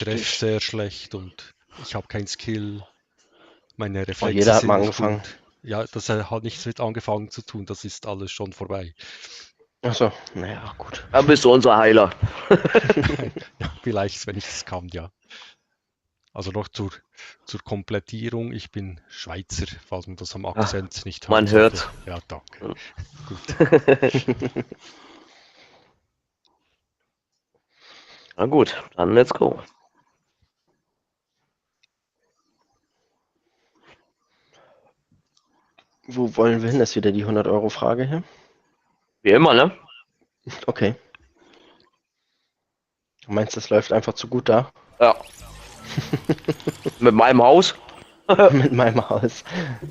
treffe sehr schlecht und ich habe keinen Skill. Meine Oh, Reflexe jeder hat sind mal nicht angefangen. gut. Ja, das hat nichts mit angefangen zu tun, das ist alles schon vorbei. Achso, naja, gut. Dann bist du unser Heiler. Ja, vielleicht, wenn ich es kann, ja. Also noch zur Komplettierung, ich bin Schweizer, falls man das am Ja, Akzent nicht hören man sollte. hört. Ja, danke. Gut. Na gut, dann let's go. Wo wollen wir hin? Das ist wieder die 100-Euro-Frage hier. Wie immer, ne? Okay. Du meinst, das läuft einfach zu gut da? Ja. Mit meinem Haus. Mit meinem Haus.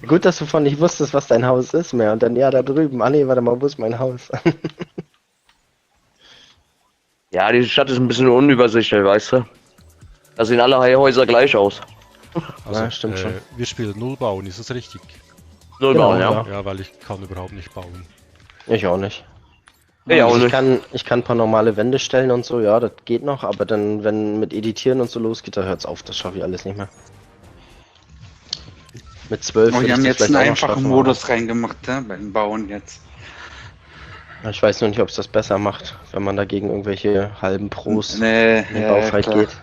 Gut, dass du von nicht wusstest, was dein Haus ist mehr. Und dann, ja, da drüben. Ah nee, warte mal, wo ist mein Haus? Ja, die Stadt ist ein bisschen unübersichtlich, weißt du? Da sehen alle Häuser gleich aus. Also, Ja, stimmt schon. wir spielen Null bauen, ist das richtig? Null Genau, bauen, ja. ja. Ja, weil ich kann überhaupt nicht bauen. Ich auch nicht. Ich auch Also nicht. ich kann ein paar normale Wände stellen und so, ja, das geht noch, aber dann, wenn mit Editieren und so losgeht, da hört's auf, das schaffe ich alles nicht mehr. Mit 12 Oh, würde die ich haben das jetzt vielleicht einen auch noch einfachen schaffen, Modus reingemacht, ne? Beim Bauen jetzt. aber ich weiß nur nicht, ob es das besser macht, wenn man dagegen irgendwelche halben Pros Nee, in den ja, Baufight klar. geht.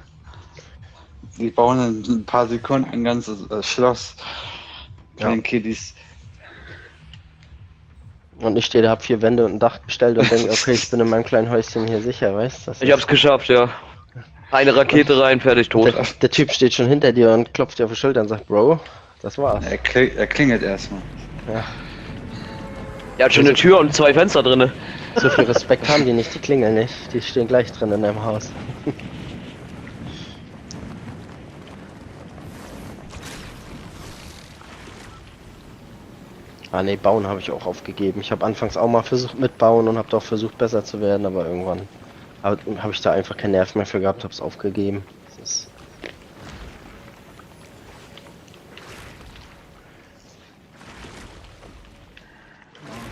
Die bauen in ein paar Sekunden ein ganzes Schloss von Ja. den Kiddies. Und ich stehe da, hab 4 Wände und ein Dach gestellt und denke, okay, ich bin in meinem kleinen Häuschen hier sicher, weißt du? Ich hab's geschafft, ja. Eine Rakete rein, fertig, tot. Der Typ steht schon hinter dir und klopft dir auf die Schulter und sagt, Bro, das war's. Er klingelt erstmal. Ja, Er hat schon eine Tür und 2 Fenster drinne. so viel Respekt haben die nicht, die klingeln nicht. Die stehen gleich drin in deinem Haus. Ah ne, bauen habe ich auch aufgegeben. Ich habe anfangs auch mal versucht mit bauen und habe doch versucht besser zu werden, aber irgendwann habe ich da einfach keinen Nerv mehr für gehabt, habe es aufgegeben. Das ist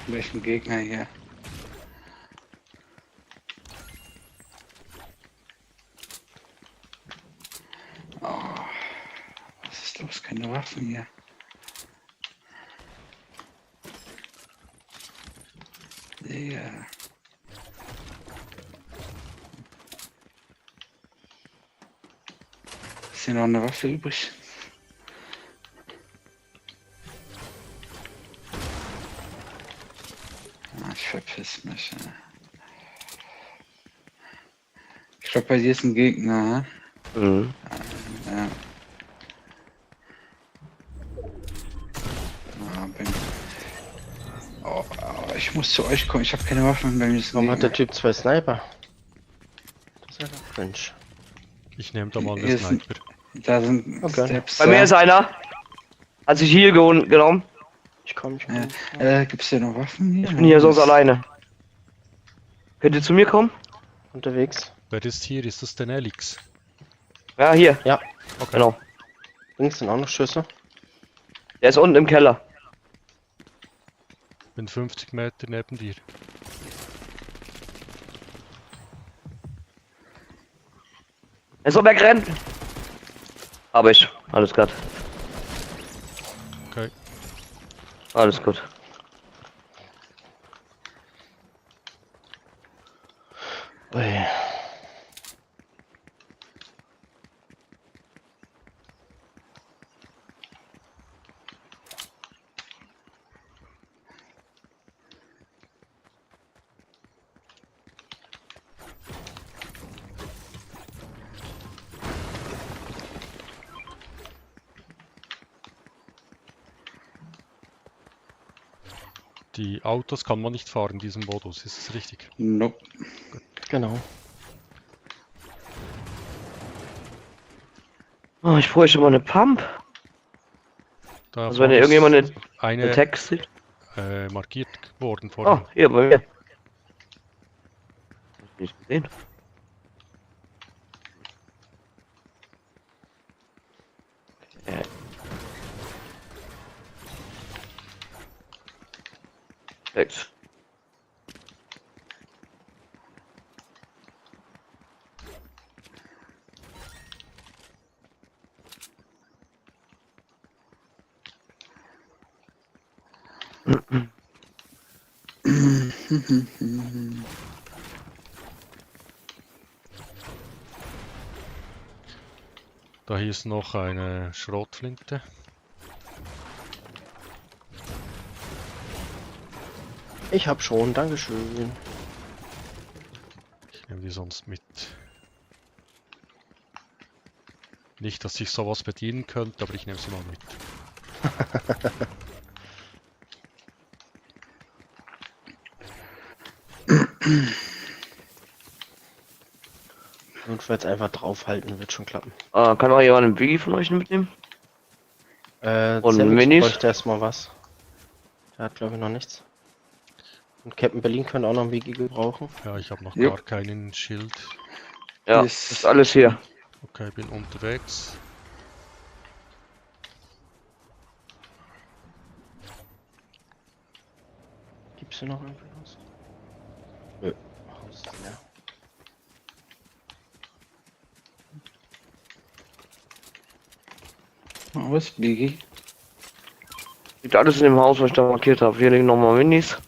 Welchen Gegner hier? Oh, was ist los? Keine Waffen hier. Digga. Ist hier noch eine Waffe übrig? Ah, ich verpiss mich. Ja. Ich glaube, bei dir ist ein Gegner. Mhm. Ja. Oh, ich muss zu euch kommen. Ich habe keine Waffen bei mir. Ist ein Warum hat der Gegner. Typ 2 Sniper? Das ist ja doch cringe. Ich nehme da mal Hier eine ist ein- Sniper. Da sind Okay. Steps. Bei mir ist einer. Hat sich hier genommen. Ich komm. Gibt's hier noch Waffen hier? Ich bin hier sonst alleine. Könnt ihr zu mir kommen? Unterwegs. Wer ist hier? Ist das denn Elix? Ja, hier. Ja, Okay. Genau. links sind auch noch Schüsse. Der ist unten im Keller. Bin 50 Meter neben dir. Er soll wegrennen. Hab ich. Alles gut. Okay. Alles gut. Ui. Die Autos kann man nicht fahren in diesem Modus, ist es richtig? Nope. Genau. Oh, ich bräuchte mal eine Pump. Da Also wenn vorne irgendjemand ist eine eine Text sieht. markiert worden Oh, vorhin. hier bei mir. Hab ich nicht gesehen. Perfekt. Da hier ist noch eine Schrotflinte. Ich hab schon, Dankeschön. Ich nehme die sonst mit. Nicht, dass ich sowas bedienen könnte, aber ich nehme sie mal mit. Notfalls einfach draufhalten, wird schon klappen. Kann auch jemand einen Biggie von euch mitnehmen? Und Zervix Minis? bräuchte erstmal was. Der hat glaube ich noch nichts. Und Captain Berlin könnte auch noch ein Wiki gebrauchen. Ja, ich habe noch Jo. gar keinen Schild. Ja, Yes. ist alles hier. Okay, bin unterwegs. Gibt's hier noch irgendwie was? Nö. Haus ist leer. Was, Biggie? Liegt alles in dem Haus, was ich da markiert habe. Hier liegen nochmal Minis.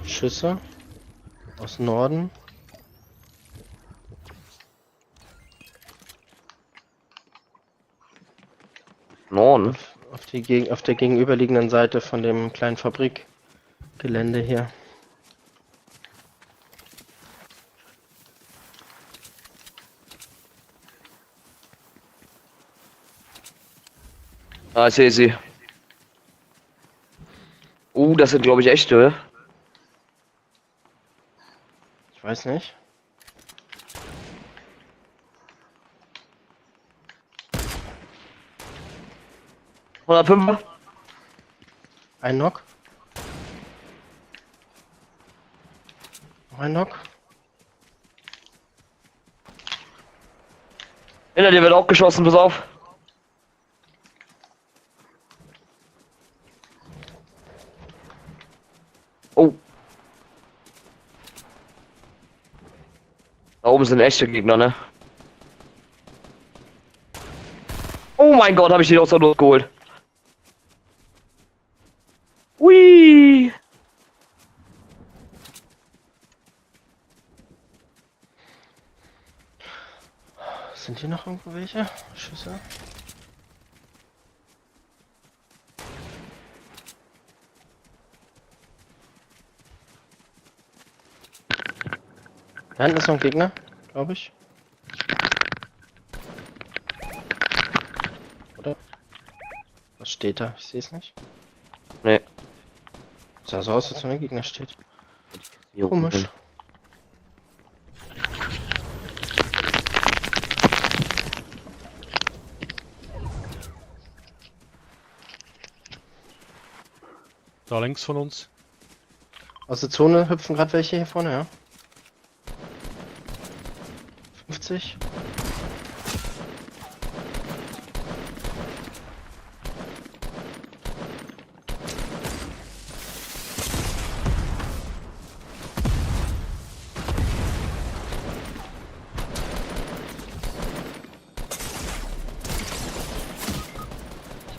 Schüsse. Aus Norden. Norden. Auf der gegenüberliegenden Seite von dem kleinen Fabrikgelände hier. Ah, ich sehe sie. Das sind glaube ich echte. Ich weiß nicht. $105er. Ein Knock. Noch ein Knock. Hinter dir wird auch geschossen, pass auf. Oh. Da oben sind echte Gegner, ne? Oh mein Gott, habe ich die aus der Not geholt. Hui. Sind hier noch irgendwo welche? Schüsse? Da hinten ist noch ein Gegner, glaube ich. Oder? Was steht da? Ich sehe es nicht. Nee. Sah so aus, als wenn ein Gegner steht. Hier Komisch. unten. Da links von uns. Aus der Zone hüpfen gerade welche hier vorne, ja? 50.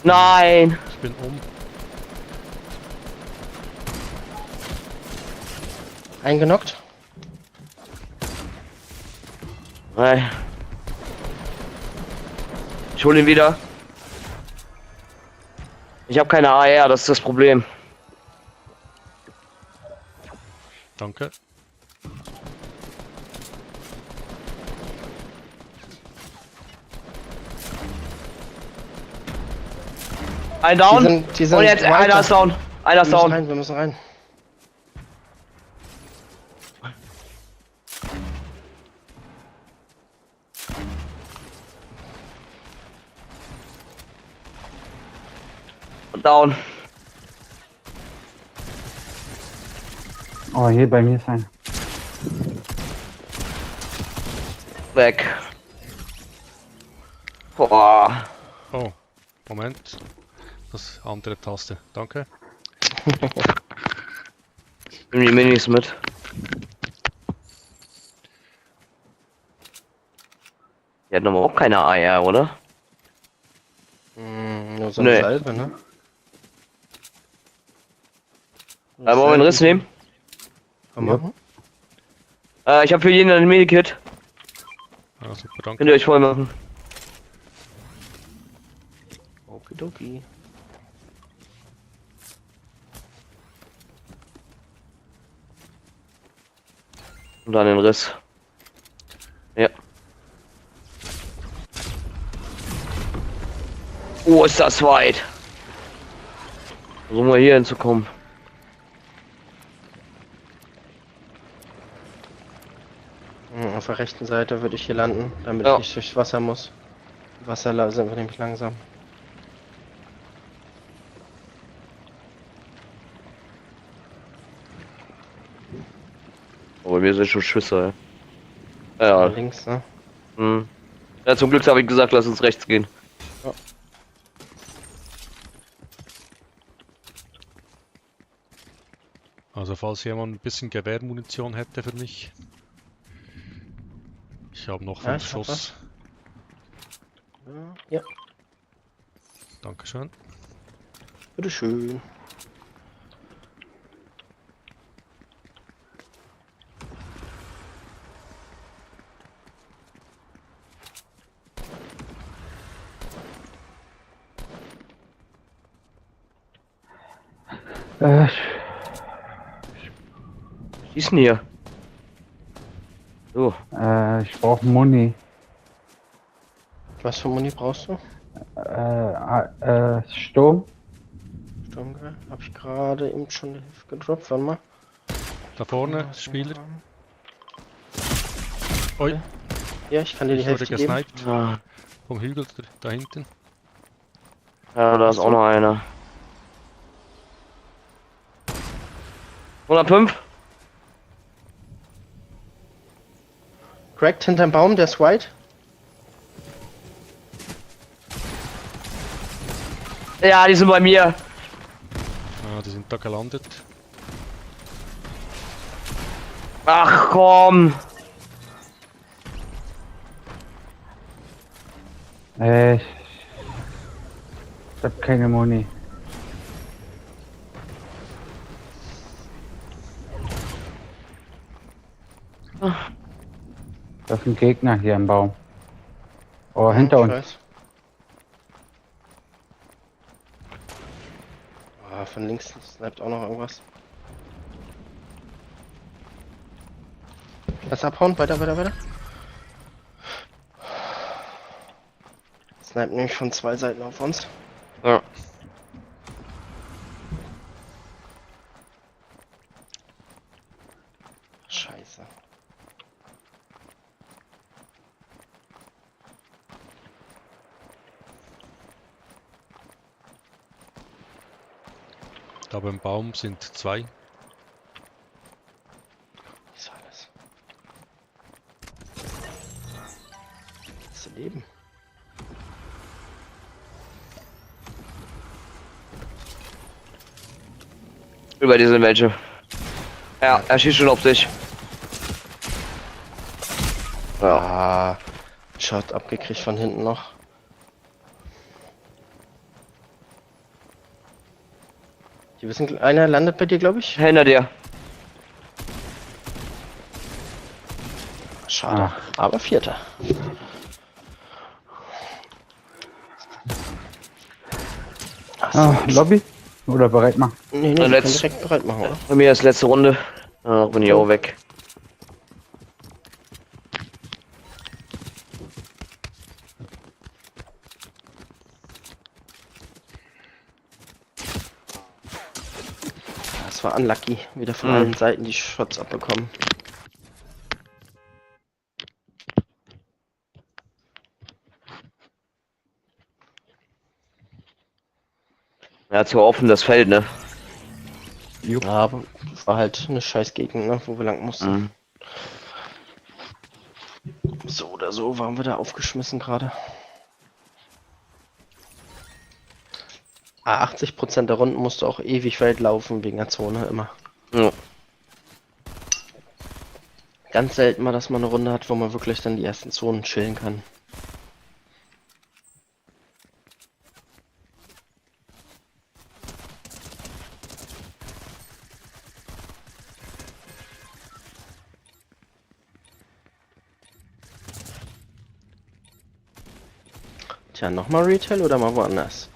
Nein. Ich bin um. Eingenockt. Nein. Ich hol ihn wieder. Ich habe keine AR, das ist das Problem. Danke. Ein Down. Die sind Und jetzt weiter. einer ist down. Einer ist Wir müssen down. rein, wir müssen rein. Down. Oh, hier bei mir ist ein. Weg. Boah. Oh, Moment. Das andere Taste. Danke. Nimm die Minis mit. Die hatten aber auch keine AR, oder? Nur so eine Nee. Salbe, ne? Wollen wir einen Riss nehmen? Kann man machen. Ich habe für jeden ein Medikit. Ah, super, danke. Könnt ihr euch voll machen. Okidoki. Und dann den Riss. Ja. Oh, ist das weit. Versuchen wir hier hinzukommen. Auf der rechten Seite würde ich hier landen, damit Ja. ich nicht durchs Wasser muss. Wasser sind wir nämlich langsam. Oh, bei mir sind schon Schüsse. Ja. Links, ne? Hm. Ja, zum Glück habe ich gesagt, lass uns rechts gehen. Ja. Also falls jemand ein bisschen Gewehrmunition hätte für mich. Ich habe noch Ja, 5 ich hab Schuss. Ja, Dankeschön. bitteschön. Was ist denn hier? So. Ich brauche Muni. Was für Muni brauchst du? Sturm. Sturmgewehr? Hab ich gerade eben schon die Hilfe gedroppt, warte mal. Da vorne, Was wir Spieler. noch haben. Oi, Ja, ich kann dir die ich wurde Hälfte geben. gesniped. Ah, Vom Hügel da hinten. ja, da ist auch noch einer. 105? Cracked hinterm Baum, der ist white. Ja, die sind bei mir. Ah, die sind da gelandet. Ach komm. Ich hab keine Muni. Das ist ein Gegner hier im Baum. Oh, hinter Ich uns. weiß. Von links sniped auch noch irgendwas. Lass abhauen, weiter. Snipe nämlich von 2 Seiten auf uns. Ja. Scheiße. Da beim Baum sind 2. Was war das? Das Leben. Über die sind welche. Ja, er schießt schon auf dich. Ja. Shot abgekriegt von hinten noch. Die wissen, einer landet bei dir, glaube ich. Hinter dir. Schade. Aber 4. Lobby? Oder bereit machen? Nee, Dann wir können letzt- direkt bereit machen, oder? Bei mir ist letzte Runde. Danach bin ich auch weg. Das war unlucky. Wieder von Mhm. allen Seiten die Shots abbekommen. Er hat so offen das Feld, ne? Ja, aber es war halt eine scheiß Gegend, ne, wo wir lang mussten. Mhm. So oder so waren wir da aufgeschmissen gerade. 80% der Runden musst du auch ewig weit laufen wegen der Zone immer. Ja. Ganz selten mal, dass man eine Runde hat, wo man wirklich dann die ersten Zonen chillen kann. Tja, nochmal Retail oder mal woanders?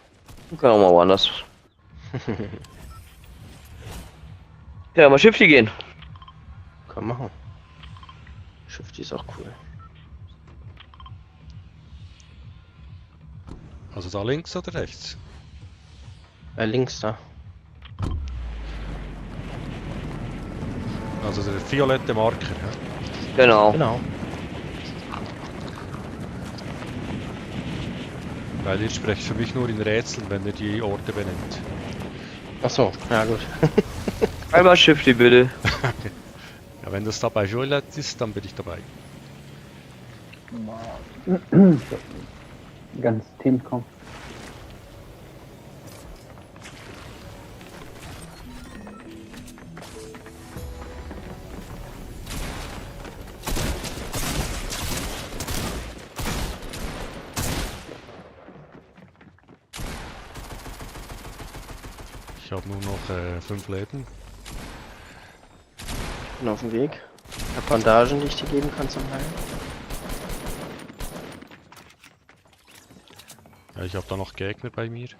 Können auch mal woanders. Ja, mal Schiffli gehen. Komm, machen. Shifty ist auch cool. Also da links oder rechts? Links da. Also der violette Marker. Ja? Genau. Genau. Weil ihr sprecht für mich nur in Rätseln, wenn ihr die Orte benennt. Achso, ja gut. Einmal Schiffli bitte. Ja, wenn das da bei Violett ist, dann bin ich dabei. Ganz Team kommt. Ich habe nur noch 5 Leben. Bin auf dem Weg. Ich hab Bandagen, die ich dir geben kann zum Heilen. Ja, ich habe da noch Gegner bei mir.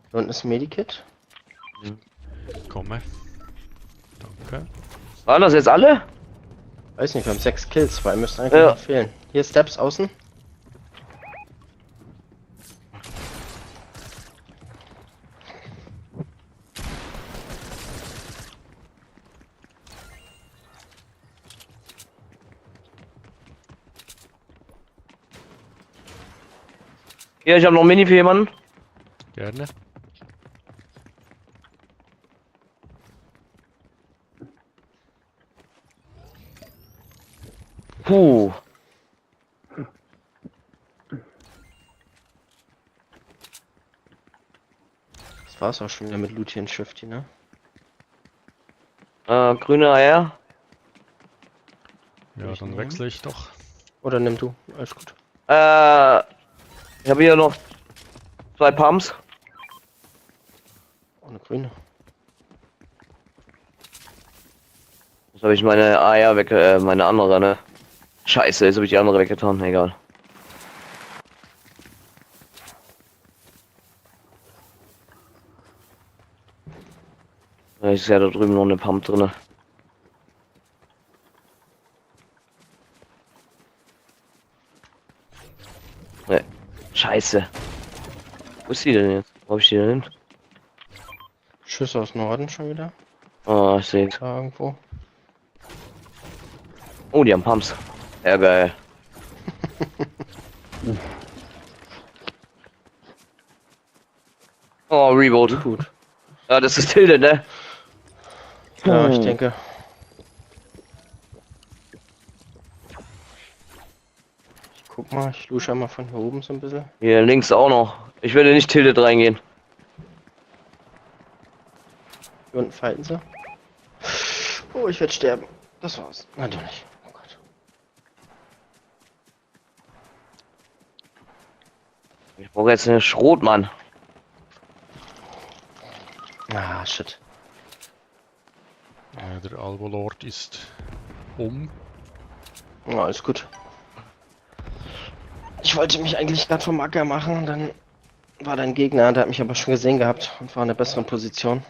Hier unten ist ein Medikit. Komme. Danke. Waren das jetzt alle? Weiß nicht, wir haben 6 Kills, 2 müssten eigentlich Ja. noch fehlen. Hier Steps außen. Ja, ich habe noch ein Mini für jemanden. Gerne. Puh. Das war's auch schon wieder mit Luti und Shifty, ne? Grüne Eier. Ja, ich dann nehmen? wechsle ich doch. Oder nimm du. Alles gut. Ich habe hier noch 2 Pumps. Ohne Grüne. Jetzt habe ich meine Eier weg, meine andere, ne? Scheiße, jetzt habe ich die andere weggetan, egal. Da ist ja da drüben noch eine Pump drin. Ne, scheiße. Wo ist die denn jetzt? Wo hab ich die denn hin? Schüsse aus Norden schon wieder. Oh, ich sehe. Da irgendwo. Oh, die haben Pumps. Ja, geil. Oh, Reboot. Gut. Ja, das ist Tilde, ne? Ja, ich denke. Ich guck mal, ich lusche mal von hier oben so ein bisschen. Hier links auch noch. Ich werde nicht Tilde reingehen. Hier unten fighten sie. Oh, ich werde sterben. Das war's. Natürlich. Oh Gott. Ich brauche jetzt eine Schrotmann. Ah, shit. Der Albolord ist um. Ja, alles gut. Ich wollte mich eigentlich gerade vom Acker machen, dann war dein Gegner, der hat mich aber schon gesehen gehabt und war in einer besseren Position.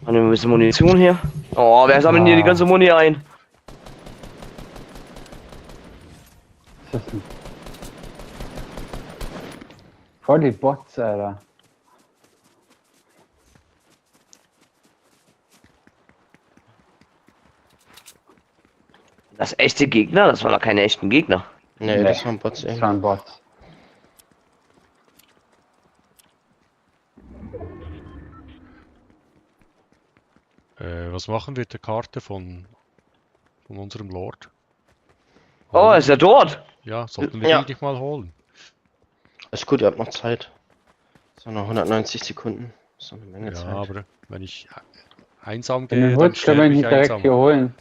Haben wir ein bisschen Munition hier? Oh, wer sammelt hier die ganze Muni ein? Was ist das denn? Voll die Bots, Alter. Das echte Gegner? Das waren doch keine echten Gegner. Nee, das waren Bots Das eben. waren Bots. Was machen wir mit der Karte von unserem Lord? Oh, ist er dort? Ja, sollten wir Ja. die nicht mal holen? Ist gut, ihr habt noch Zeit. So noch 190 Sekunden. So eine Menge Ja, Zeit. aber wenn ich einsam Wenn du gehe, dann willst, können wir sterbe ihn ich nicht direkt einsam. hier holen.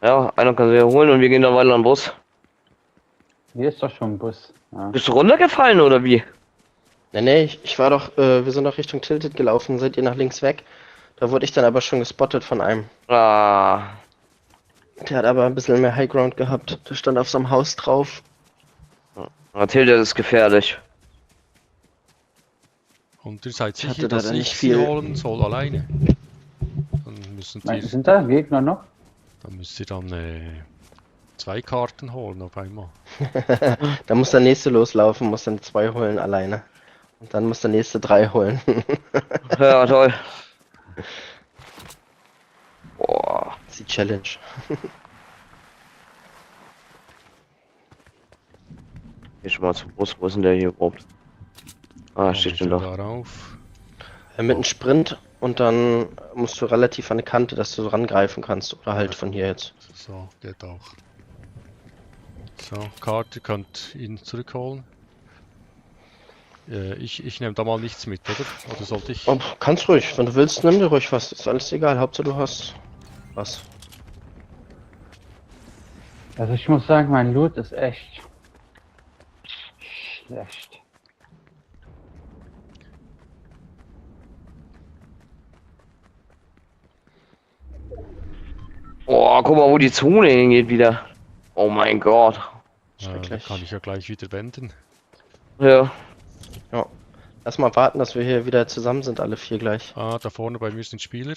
Ja, einer kann sie ja holen und wir gehen dann weiter am Bus. Hier ist doch schon ein Bus. Ja. Bist du runtergefallen oder wie? Nee, ich war doch, wir sind doch Richtung Tilted gelaufen, seid ihr nach links weg. Da wurde ich dann aber schon gespottet von einem. Ah, Der hat aber ein bisschen mehr Highground gehabt. Der stand auf so einem Haus drauf. Mathilde, das ist gefährlich. Und ihr seid Ich hatte sicher, da dass dann ich nicht sie viel. holen soll alleine? Dann müssen Sind da Gegner noch? dann müsst ihr dann 2 Karten holen auf einmal. Da muss der nächste loslaufen, muss dann 2 holen alleine. Und dann muss der nächste 3 holen. Ja, toll. Boah. Das ist die Challenge. Geh schon mal zum Bus. Wo ist denn der hier überhaupt? Ah, Komm steht ich schon denn da. darauf? Mit einem Sprint und dann musst du relativ an die Kante, dass du so rangreifen kannst. Oder halt von hier jetzt. So, geht auch. So, Karte könnt ihn zurückholen. Ich nehme da mal nichts mit, oder? Oder sollte ich? Oh, kannst ruhig, wenn du willst, nimm dir ruhig was. Ist alles egal. Hauptsache du hast was. Also ich muss sagen, mein Loot ist echt schlecht. Boah, guck mal, wo die Zone hingeht wieder. Oh mein Gott. Schrecklich. Kann ich ja gleich wieder wenden. Ja. Ja. Lass mal warten, dass wir hier wieder zusammen sind, alle 4 gleich. Ah, da vorne bei mir sind Spieler.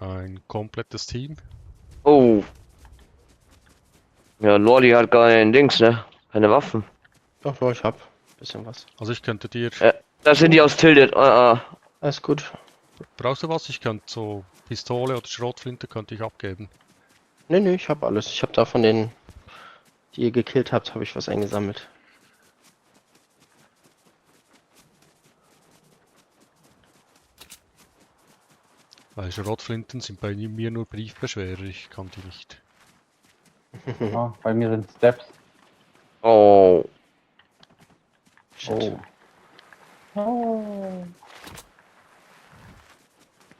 Ein komplettes Team. Oh. Ja, Lordi hat gar kein Dings, ne? Keine Waffen. Doch, ja, ich hab bisschen was. Also ich könnte dir... Das sind die aus Tilted. Alles gut. Brauchst du was? Ich könnte so Pistole oder Schrotflinte könnte ich abgeben. Nee, ich hab alles. Ich hab da von denen, die ihr gekillt habt, habe ich was eingesammelt. Weil Schrotflinten sind bei mir nur Briefbeschwerer, ich kann die nicht. Oh, bei mir sind Steps. Oh. Shit. Oh.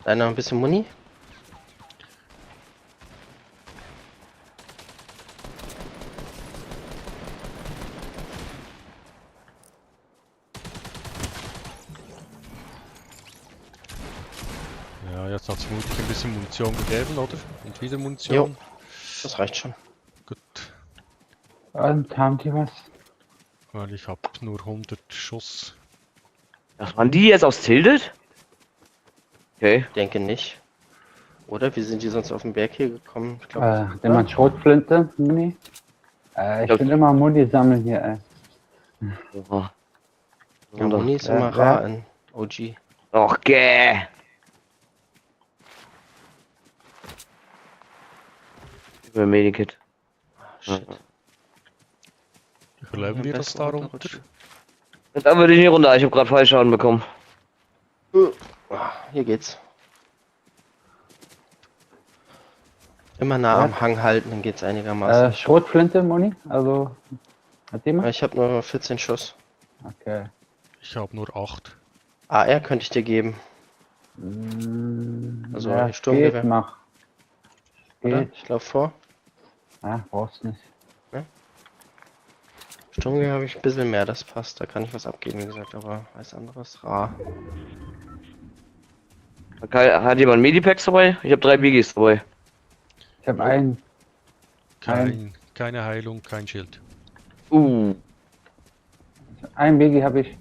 Da noch ein bisschen Muni? Ja, jetzt hat es vermutlich ein bisschen Munition gegeben, oder? Und wieder Munition. Das reicht schon. Gut, Und haben die was? weil ich habe nur 100 Schuss. Das waren die jetzt aus Tilted? Okay. Denke nicht. Oder? Wie sind die sonst auf den Berg hier gekommen? Ich glaube. Nimm mal Schrotflinte, Muni. Ich Ja. will immer Muni sammeln hier, ey. Oha. Ja, Muni ist immer Ja. rar in OG. Och, gäh. Über Medikit. Shit. Überleben wir das da runter? Da würde ich nicht runter, ich habe gerade Fallschaden bekommen. Hier geht's. Immer nah am Hang halten, dann geht's einigermaßen. Schrotflinte, Muni? Also, hat jemand? Ich habe nur 14 Schuss. Okay. Ich habe nur 8. AR könnte ich dir geben. Also, ja, Sturmgewehr. geht, mach. Oder? Geht. Ich laufe vor. Brauchst nicht. Sturmgewehr habe ich ein bisschen mehr, das passt. Da kann ich was abgeben, wie gesagt, aber alles anderes rar. Hat jemand Medipacks dabei? Ich habe 3 Biggies dabei. Ich habe einen. Keine Heilung, kein Schild. Ein Biggie habe ich.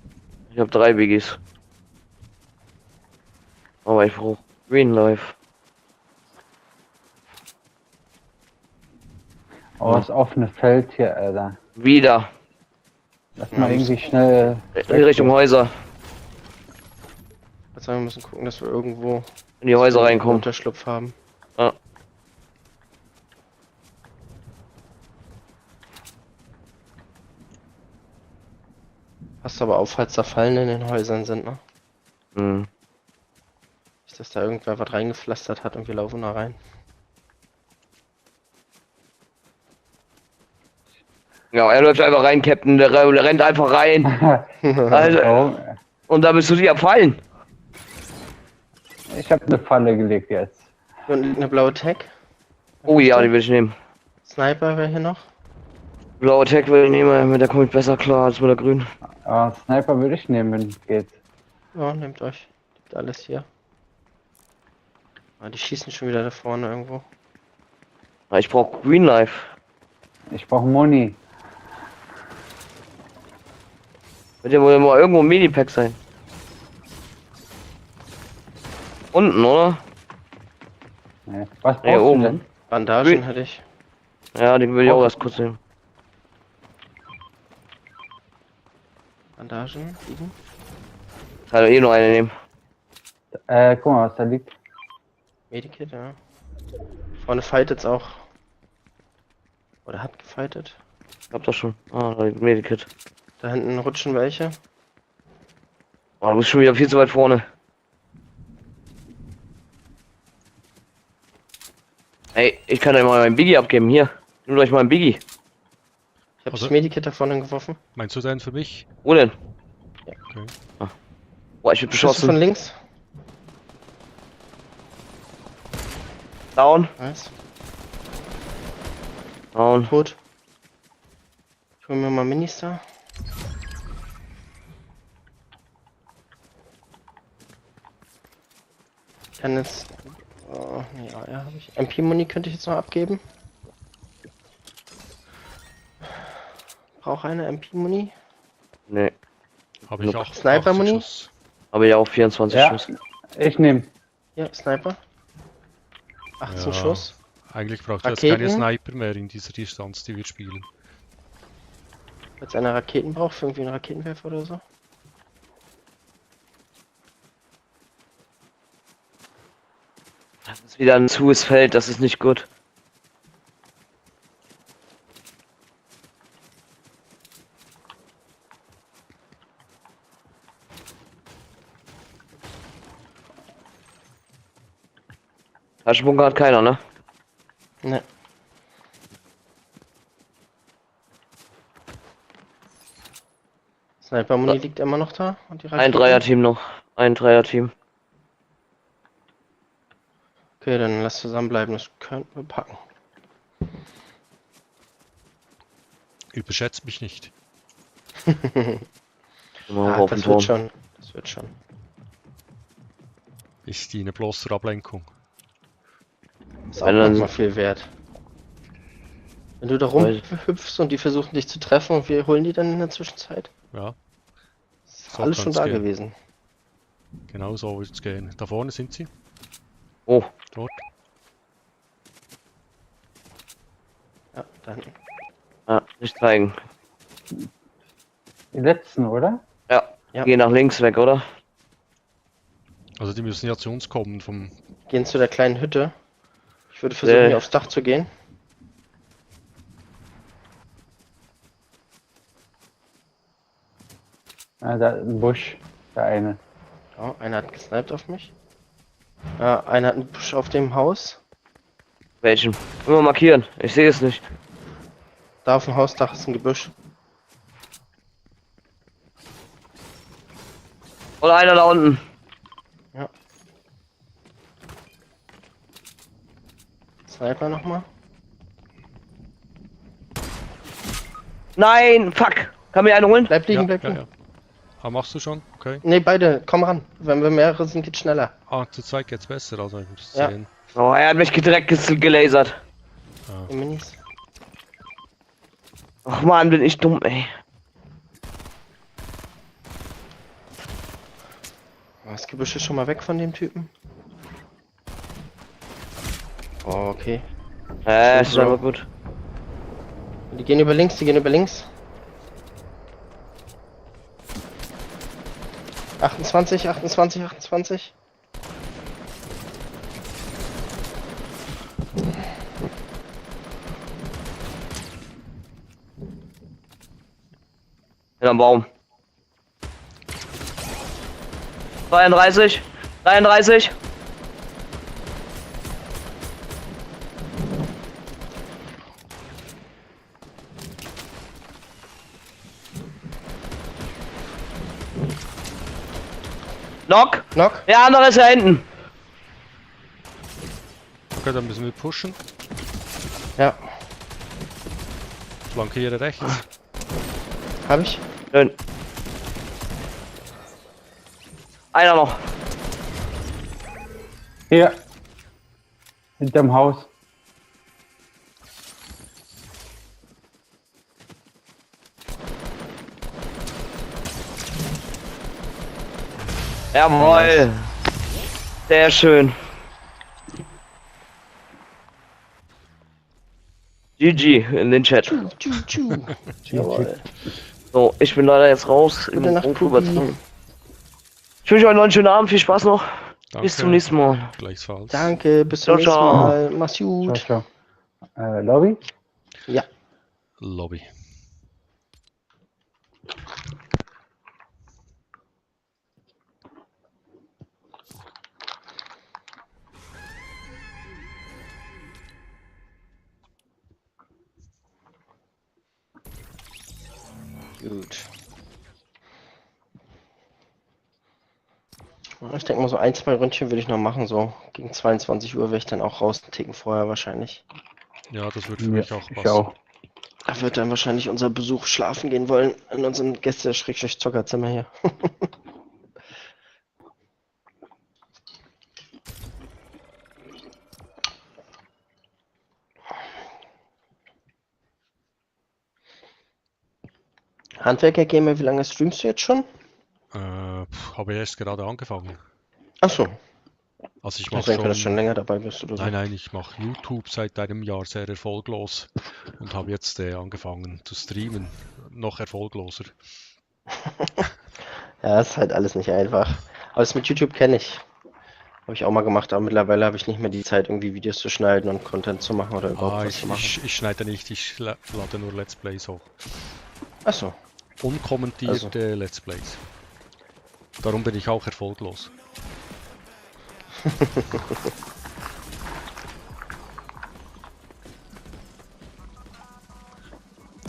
Ich habe 3 Biggies. Aber ich brauche Green Life. Oh, das offene Feld hier, Alter. Wieder. Lass mal irgendwie schnell. In Richtung Häuser. Jetzt sagen wir müssen gucken, dass wir irgendwo In die Häuser einen reinkommen. Unterschlupf haben. Ja. Passt aber auf, falls da Fallen in den Häusern sind, ne? Hm. Nicht, dass da irgendwer was reingepflastert hat und wir laufen da rein. Ja, er läuft einfach rein, Captain. Der rennt einfach rein. Also, Warum? und da bist du dir abfallen. Ich habe eine Falle gelegt jetzt. Hier unten liegt eine blaue Tag. Oh ja, die will ich nehmen. Sniper wäre hier noch. Blaue Tech will ich nehmen, mit der komme ich besser klar als mit der grünen. Aber Sniper würde ich nehmen, wenn es geht. Ja, nehmt euch. Liegt alles hier. Ah, die schießen schon wieder da vorne irgendwo. Ja, ich brauche Green Life. Ich brauche Moni. Wird ja wohl mal irgendwo ein Medipack sein. Unten, oder? Nee. Was Nee, brauchst du oben. denn? Bandagen Ui. hätte ich. Ja, den will ich auch erst kurz nehmen. Bandagen liegen. Kann eh nur eine nehmen. Guck mal, was da liegt. Medikit, ja. Vorne fightet's auch. Oder hat gefightet. Ich hab das schon. Ah, da liegt ein Medikit. Da hinten rutschen welche. Oh, du bist schon wieder viel zu weit vorne. Ey, ich kann euch mal mein Biggie abgeben. Hier, nehmt euch mal ein Biggie. Ich habe Also- das Medikit da vorne geworfen. Meinst du denn für mich? Wo denn? Okay. Boah, ich bin Schüsse von beschossen. links. Down. Nice. Down. Tot. Ich hol mir mal Minister. Ich kann jetzt. Oh, nee, ja, habe ich. MP-Muni könnte ich jetzt noch abgeben. Brauche eine MP-Muni. Nee, Habe ich auch. Sniper-Muni? 80 Schuss. habe ich auch 24 Ja. Schuss. Ich nehme. Ja, Sniper. 18 Ja. Schuss. Eigentlich braucht ihr jetzt keine Raketen? Sniper mehr in dieser Distanz, die wir spielen. Jetzt einer Raketen braucht für irgendwie einen Raketenwerfer oder so. Das ist wieder ein zues Feld, das ist nicht gut. Taschenbunker hat keiner, ne? Ne. Sniper-Muni liegt immer noch da. Und die Ein Raketen? Dreier-Team noch. Ein Dreier-Team. Okay, dann lass zusammenbleiben, das könnten wir packen. Überschätzt mich nicht. Immer Ah, auf den das wird Turm. schon. Das wird schon. Ich diene bloß zur Ablenkung. Ist auch Wenn dann- manchmal viel wert. Wenn du da Weil- rumhüpfst und die versuchen dich zu treffen und wir holen die dann in der Zwischenzeit. Ja, Ist So alles schon kann's da gehen. gewesen. genau so wird es gehen. Da vorne sind sie. Oh, Dort. Ja, dann. nicht zeigen. Die letzten, oder? Ja, Ja. geh nach links weg, oder? Also die müssen ja zu uns kommen vom. Gehen zu der kleinen Hütte. Ich würde versuchen, hier aufs Dach zu gehen. Ah, da ein Busch. Der eine. Ja, einer hat gesniped auf mich. Ja, einer hat einen Busch auf dem Haus. Welchen? Immer markieren. Ich sehe es nicht. Da auf dem Hausdach ist ein Gebüsch. Oder einer da unten. Sniper nochmal. Nein, fuck. Kann mir einer holen? Bleib liegen, Ja, bleib ja, liegen. ja. Ah, machst du schon? Okay. Ne, beide, komm ran. Wenn wir mehrere sind, geht's schneller. Ah, zu zweit geht's besser, also ich muss Ja. sehen. Oh, er hat mich direkt gelasert. Die Minis. Ach man, bin ich dumm, ey. Das Gebüsch ist schon mal weg von dem Typen. Oh, okay. Ist aber gut. Die gehen über links, die gehen über links. 28, 28, 28. Hinterm Baum. 33. 33. Knock. Knock. Der andere ist da hinten. Okay, dann müssen wir pushen. Ja, Flankiere rechts. habe ich. Schön. Einer noch. Hier. Hinterm Haus. Jawohl. Sehr schön. GG in den Chat. Jawohl. So, ich bin leider jetzt raus. Gute Nacht, Ich Pupi. wünsche euch noch einen schönen Abend. Viel Spaß noch. Danke. Bis zum nächsten Mal. Gleichfalls. Danke, bis zum Ciao, nächsten ciao. Mal. Mach's Ciao, gut. ciao. Lobby? Ja. Lobby. Gut. Ich denke mal, so ein, zwei Ründchen würde ich noch machen. So gegen 22 Uhr wäre ich dann auch raus. Einen Ticken vorher wahrscheinlich. Ja, das wird für mich auch ich passen. auch. Da wird dann wahrscheinlich unser Besuch schlafen gehen wollen in unserem Gäste-Zockerzimmer hier. Handwerker-Gamer, wie lange streamst du jetzt schon? Habe erst gerade angefangen. Achso, Also ich ich mache denke, dass du schon schon. länger dabei bist oder so. Nein, nein, ich mache YouTube seit einem Jahr sehr erfolglos und habe jetzt angefangen zu streamen. Noch erfolgloser. Ja, ist halt alles nicht einfach. Aber das mit YouTube kenne ich. Habe ich auch mal gemacht, aber mittlerweile habe ich nicht mehr die Zeit, irgendwie Videos zu schneiden und Content zu machen oder überhaupt was zu machen. Ich schneide nicht, ich lade nur Let's Plays hoch. Achso, Unkommentierte Let's Plays. Darum bin ich auch erfolglos.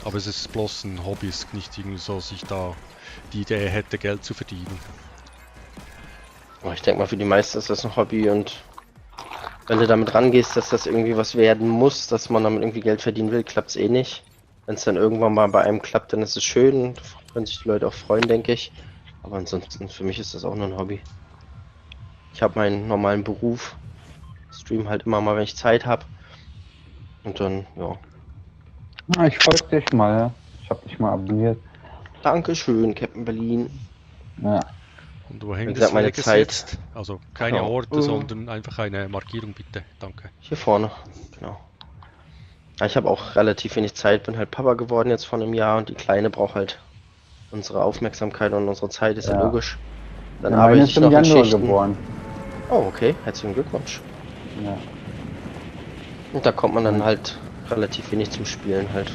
Aber es ist bloß ein Hobby, es ist nicht irgendwie so, dass ich da die Idee hätte, Geld zu verdienen. aber ich denke mal, für die meisten ist das ein Hobby und wenn du damit rangehst, dass das irgendwie was werden muss, dass man damit irgendwie Geld verdienen will, klappt es eh nicht. Wenn es dann irgendwann mal bei einem klappt, dann ist es schön und können sich die Leute auch freuen, denke ich. Aber ansonsten, für mich ist das auch nur ein Hobby. Ich habe meinen normalen Beruf, stream halt immer mal, wenn ich Zeit habe. Und dann, ja. Ah, ich folge dich mal, ja. Ich habe dich mal abonniert. Dankeschön, Captain Berlin. Ja. Und wohin Wie gesagt, meine Weges Zeit. jetzt? Also keine Genau. Orte, sondern einfach eine Markierung bitte. Danke. Hier vorne, genau. Ja, ich habe auch relativ wenig Zeit, bin halt Papa geworden jetzt vor einem Jahr und die Kleine braucht halt unsere Aufmerksamkeit und unsere Zeit, ist ja Ja. logisch. Dann Meine arbeite ist ich im noch in Januar Schichten. geboren. Oh, okay, herzlichen Glückwunsch. Ja. Und da kommt man dann halt relativ wenig zum Spielen halt.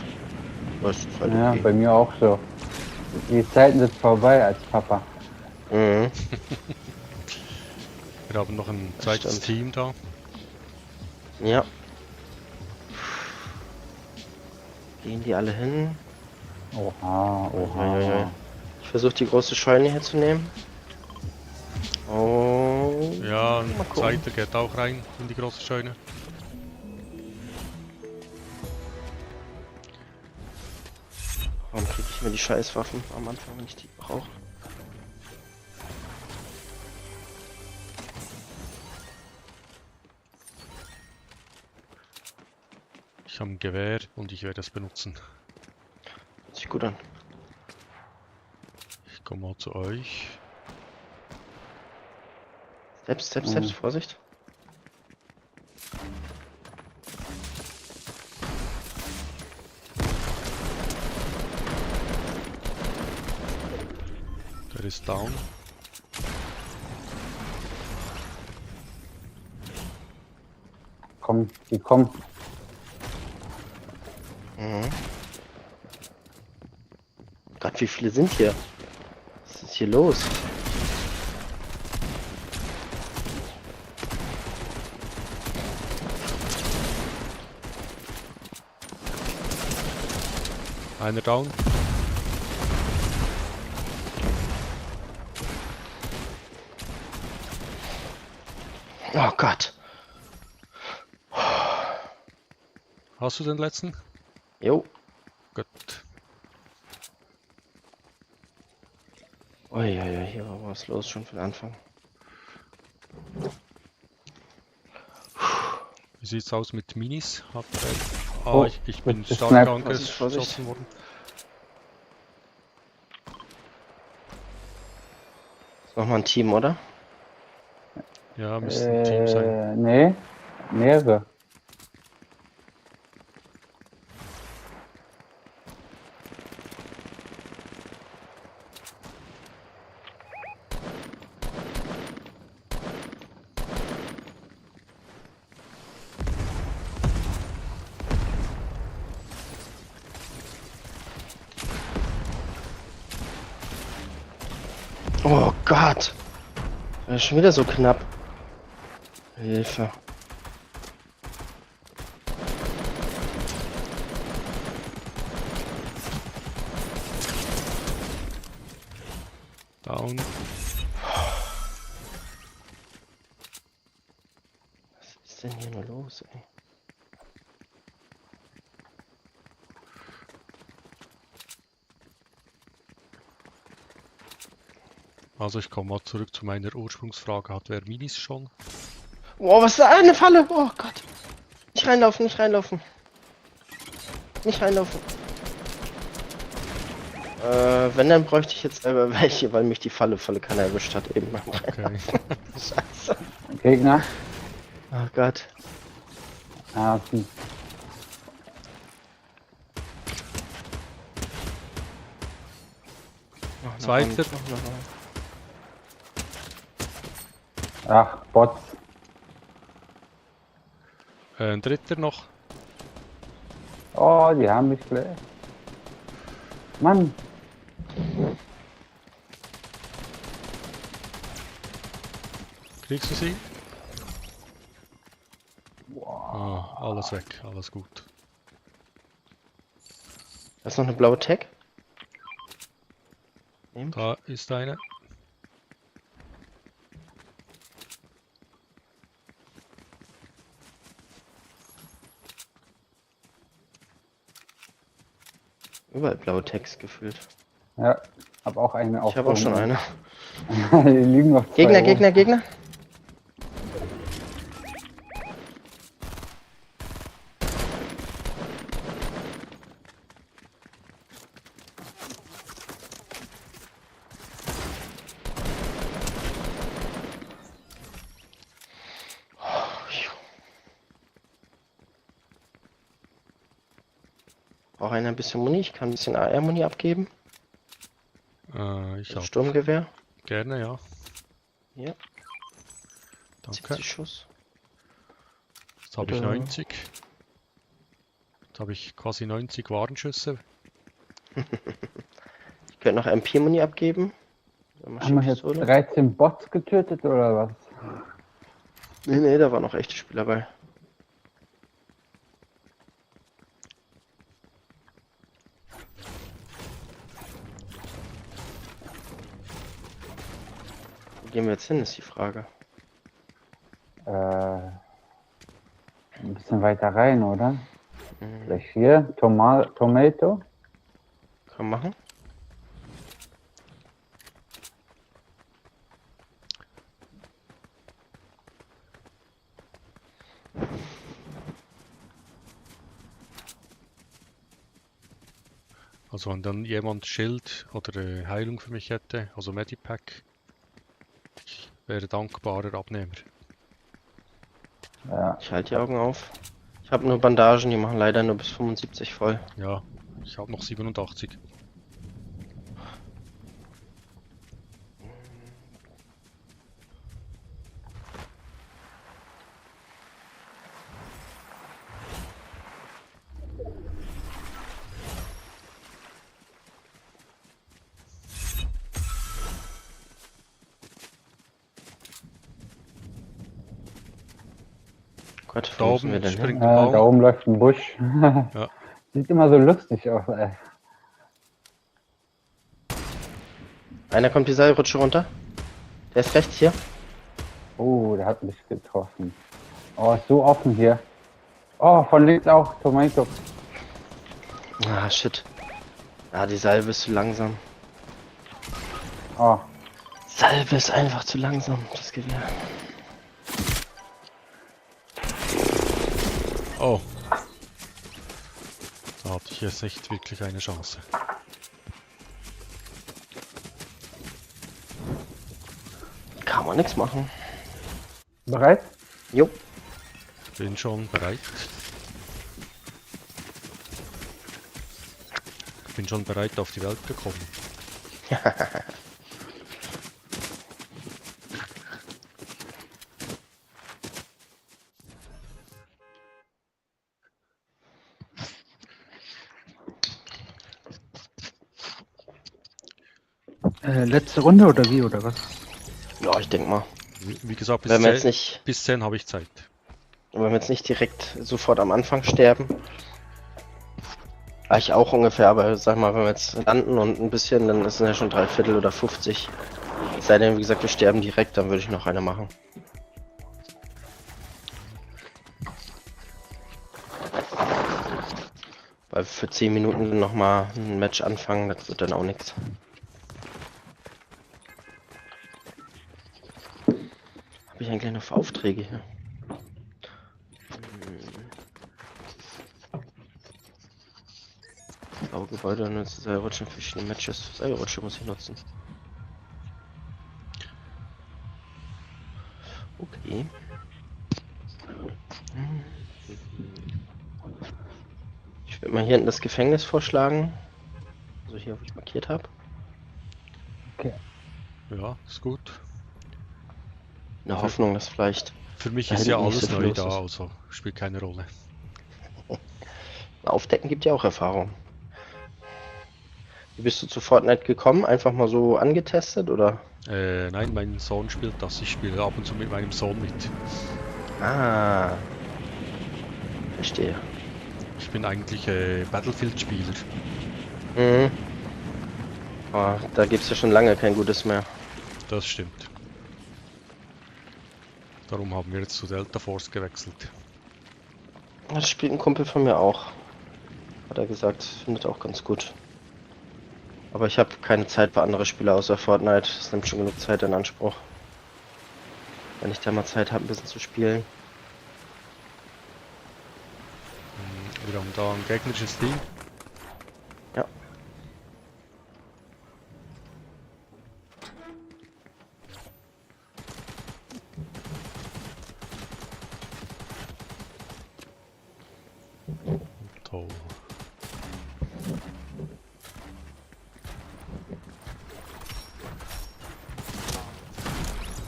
Das ist halt Ja, okay. bei mir auch so. Die Zeiten sind vorbei als Papa. Mhm. Wir haben noch ein Das zweites stimmt. Team da. Ja. Gehen die alle hin? Oha, Uiuiui. oha. Ich versuche die große Scheune hier zu nehmen. Oh. Ja, ein Mal gucken. zweiter geht auch rein in die große Scheune. Warum kriege ich mir die Scheißwaffen am Anfang, wenn ich die brauche? Ich habe ein Gewehr und ich werde es benutzen. Hört sich gut an. Ich komme mal zu euch. Steps, Vorsicht. Der ist down. kommen, die kommen. Mhm. Gott, wie viele sind hier? Was ist hier los? Einer down. Oh Gott. Hast du den letzten? Jo. Gut. Uiuiui, hier war was los schon von Anfang. Wie sieht's aus mit Minis? Hat er... Oh, ich bin bitte stark Snap. Vorsicht. angeschossen worden. Ist nochmal ein Team, oder? Ja, müsste ein Team sein. Nee, mehrere. Oh Gott. Das ist schon wieder so knapp. Hilfe. Down. Was ist denn hier nur los, ey? Also ich komme mal zurück zu meiner Ursprungsfrage. Hat wer Minis schon? Oh, was ist da? Eine Falle! Oh Gott. Nicht reinlaufen, nicht reinlaufen. Nicht reinlaufen. Wenn, dann bräuchte ich jetzt selber welche, weil mich die volle keiner erwischt hat eben. Okay. Scheiße. Gegner. Oh Gott. Ah, okay. Noch eine Zweiter. Wand, noch eine Wand. Ach, Bots. Ein dritter noch. Oh, die haben mich gleich. Mann. Kriegst du sie? Ah, alles weg, alles gut. Da ist noch eine blaue Tag. Nehmt. Da ist eine. Überall blaue Tags gefühlt. Ja, hab auch eine Ich habe auch schon eine. Die liegen noch zwei Gegner, rum. Gegner, Gegner. Braucht einer ein bisschen Muni? Ich kann ein bisschen AR-Muni abgeben. Ich habe Sturmgewehr. gerne, ja. Ja, Danke. 70 Schuss. Jetzt habe ich Bitte. 90. Jetzt habe ich quasi 90 Warenschüsse. Ich könnte noch MP-Muni abgeben. Haben wir jetzt Maschinenpistole. 13 Bots getötet oder was? Nee, da waren noch echte Spieler bei. Wo gehen wir jetzt hin, ist die Frage. Ein bisschen weiter rein, oder? Mhm. Vielleicht hier, Tomato. Kann man machen. Also wenn dann jemand Schild oder Heilung für mich hätte, also Medipack, ich wäre dankbarer Abnehmer. Ja, Ich halte die Augen auf. Ich habe nur Bandagen, die machen leider nur bis 75 voll. Ja, ich habe noch 87. Warte, Da wo müssen wir oben denn hin? springt ein Da Baum. oben läuft ein Busch. Ja. Sieht immer so lustig aus, ey. Einer kommt die Seilrutsche runter. Der ist rechts hier. Oh, der hat mich getroffen. Oh, ist so offen hier. Oh, von links auch, Tomato. Ah, shit. Ah, die Salve ist zu langsam. Oh, Salve ist einfach zu langsam, das Gewehr. Oh. Da hatte ich jetzt nicht wirklich eine Chance. Kann man nichts machen. bereit? Jo. Bin schon bereit. Bin schon bereit, auf die Welt gekommen. Letzte Runde oder wie, oder was? Ja, ich denke mal. Wie gesagt, Wenn wir jetzt nicht, bis 10 habe ich Zeit. wenn wir jetzt nicht direkt sofort am Anfang sterben. Ich auch ungefähr, aber sag mal, wenn wir jetzt landen und ein bisschen, dann ist es ja schon 3/4 oder 50. Es sei denn, wie gesagt, wir sterben direkt, dann würde ich noch eine machen. Weil für 10 Minuten nochmal ein Match anfangen, das wird dann auch nichts. Habe ich eigentlich noch Aufträge hier? Baugebäude und Seilrutschen, verschiedene Matches. Seilrutsche muss ich nutzen. Okay. Ich würde mal hier hinten das Gefängnis vorschlagen. Also hier, wo ich markiert habe. Ja, ist gut. In der Hoffnung, dass vielleicht Für mich Da ist ja hinten nicht alles so viel neu los da, ist. also spielt keine Rolle. Aufdecken gibt ja auch Erfahrung. Wie bist du zu Fortnite gekommen? Einfach mal so angetestet oder? Nein, mein Sohn spielt das. Ich spiele ab und zu mit meinem Sohn mit. Ah. Verstehe. Ich bin eigentlich Battlefield-Spieler. Mhm. Oh, da gibt es ja schon lange kein Gutes mehr. Das stimmt. Darum haben wir jetzt zu Delta Force gewechselt. Das spielt ein Kumpel von mir auch. Hat er gesagt, findet auch ganz gut. Aber ich habe keine Zeit für andere Spiele außer Fortnite. Das nimmt schon genug Zeit in Anspruch. Wenn ich da mal Zeit habe, ein bisschen zu spielen. Wir haben da ein gegnerisches Team. Ja. Toll.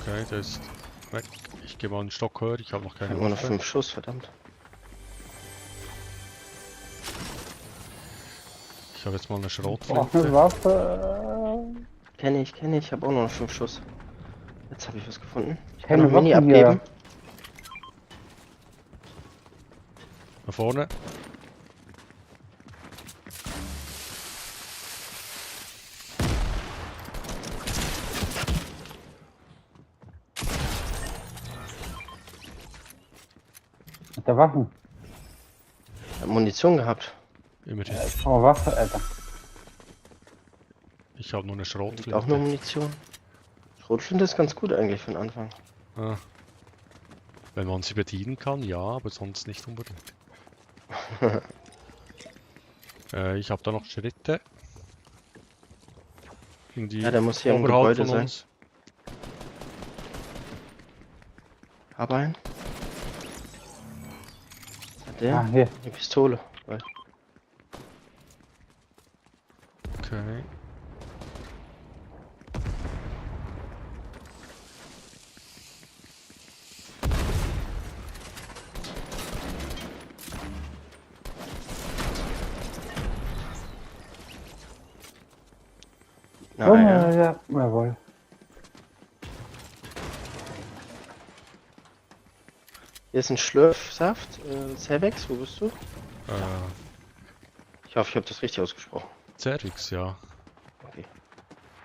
Okay, der ist weg. Ich gehe mal einen Stock höher. Ich habe noch Ich keine habe nur noch Waffe. 5 Schuss, verdammt. Ich habe jetzt mal eine Braucht eine Schrotflinte. Waffe. Kenne ich habe auch nur noch 5 Schuss. Jetzt habe ich was gefunden. Ich kann Keine noch Mini Waffen hier. abgeben. Da vorne. Mit der Waffen. Ich hab Munition gehabt. Immerhin. Oh, Waffe, Alter. Ich habe nur eine Liegt auch nur Schrotflinte. Munition. Schrotflinte ist ganz gut eigentlich für den Anfang. Ah. Wenn man sie bedienen kann, ja, aber sonst nicht unbedingt. Ich habe da noch Schritte. Irgendwie Ja, der muss hier im oberhalb Gebäude von sein. uns. Hab einen. Hat der? Ah, hier. Eine Pistole. Okay. Oh, Naja. ja, jawohl. Hier ist ein Schlürfsaft. Cervex, wo bist du? Äh, Ich hoffe, ich habe das richtig ausgesprochen. Zerix, ja. Okay.